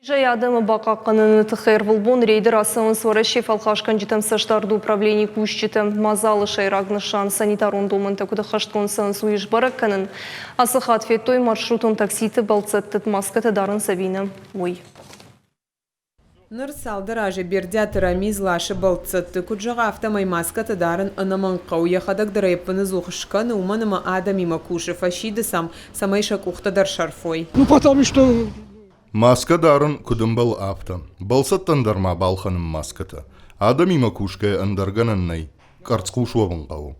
Зӕй адӕмы бахъахъхъӕныны тыххӕй ӕрвылбон рейды рацӕуынц Уӕрӕсейы фӕлхасгӕнджытӕм цӕстдарды управленийы кусджытӕ. Мадзалы сӕйраг нысан санитарон домӕнтӕ куыд ӕххӕстгонд цӕуынц, уый сбӕрӕг кӕнын. Ацы хатт федтой маршрутон такситы бӕлццӕтты маскӕтӕ дарынц ӕви нӕ, уый. Ныр цалдӕр азы Бердиаты Рамиз ласы бӕлццӕтты. Куыд зӕгъы, афтӕмӕй маскӕтӕ дарын ӕнӕмӕнг хъӕуы. Йӕхӕдӕг дӕр ӕй ӕппынӕдзух скӕны, уымӕн ӕмӕ адӕмимӕ кусы, фӕсиды сӕм, цӕмӕй сӕ къухтӕ дӕр сӕрфой. Ну, потому что Маскӕ дарын куыд ӕмбӕлы, афтӕ. Бӕлцӕттӕн дӕр ма балхӕнын маскӕтӕ. Адӕмимӕ кусгӕйӕ ӕндӕр гӕнӕн нӕй, къӕрцхъус уӕвын хъӕуы.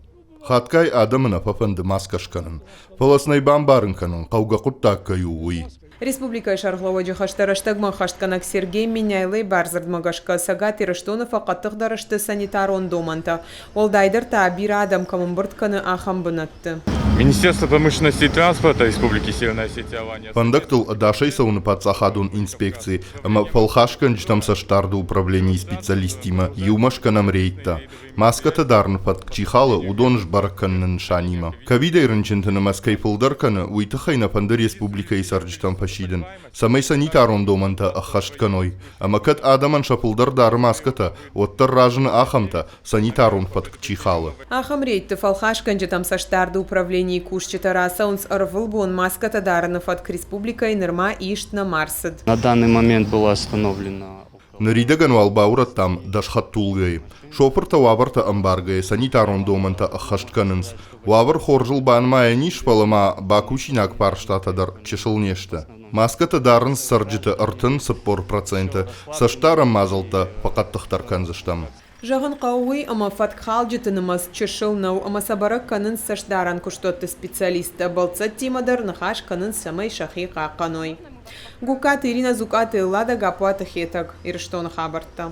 Хатгай адӕмы нӕ фӕфӕнды маскӕ скӕнын, фӕлӕ сын ӕй бамбарын кӕнын хъӕугӕ хъуыддаг кӕй у, уый. Республикӕйы Сӕргълӕууӕджы хӕстӕ рӕстӕгмӕ ӕххӕстгӕнӕг Сергей Меняйлойы бардзырдмӕ гӕсгӕ Цӕгат Ирыстоны фӕхъӕддыхдӕр сты санитарон домӕнтӕ, уӕлдайдӕр та бирӕ адӕм кӕм ӕмбырд кӕны, ахӕм бынӕтты. Министерство промышленности и транспорта Республики Северная Осетия-Алания Фӕндӕгтыл ӕдасӕй цӕуыны паддзахадон инспекци ӕмӕ фӕлхасгӕнджытӕм цӕстдарды управленийы специалисттимӕ иумӕ скӕнӕм рейдтӕ. Маскӕтӕ дарыны фӕтк чи халы, уыдон сбӕрӕг кӕныны нысанимӕ. Ковидӕй рынчынты нымӕц кӕй фылдӕр кӕны, уый тыххӕй нӕ фӕнды республикӕйы цӕрджытӕм фӕсидын, цӕмӕй санитарон домӕнтӕ ӕххӕст кӕной. Ӕмӕ кӕд адӕмӕн сӕ фылдӕр дары маскӕтӕ, уӕддӕр разыны ахӕмтӕ, санитарон фӕтк чи халы. Ахӕм рейдты фӕлхасгӕнджытӕм цӕстдарды управленийы кусджытӕ рацӕуынц ӕрвылбон, маскӕтӕ дарыны фӕтк республикӕйы нырма ист нӕма рцыд. На данный момент было остановлено Ныридӕгӕн уал баурӕдтам дӕс хӕдтулгӕйы. Шофыртӕ уавӕртӕ ӕмбаргӕйӕ санитарон домӕнтӕ ӕххӕст кӕнынц. Уавӕр хорзыл банымайӕн ис, фӕлӕ ма бакусинаг фарстатӕ дӕр чысыл не сты. Маскӕтӕ дарынц цӕрджыты 30-40%, цӕстдарӕн мадзӕлттӕ фӕхъӕддыхдӕр кӕндзыстӕм. Зӕгъын хъӕуы уый, ӕмӕ фӕткхалджыты нымӕц чысыл нӕу ӕмӕ сӕ бӕрӕг кӕнынц цӕстдарӕн куыстуӕтты специалисттӕ, бӕлццӕттимӕ дӕр ныхас кӕнынц, цӕмӕй сӕхи хъахъхъӕной. Гугкаты Иринӕ, Дзукъаты Эллада, Гаппуаты Хетӕг, Ирыстоны хабӕрттӕ.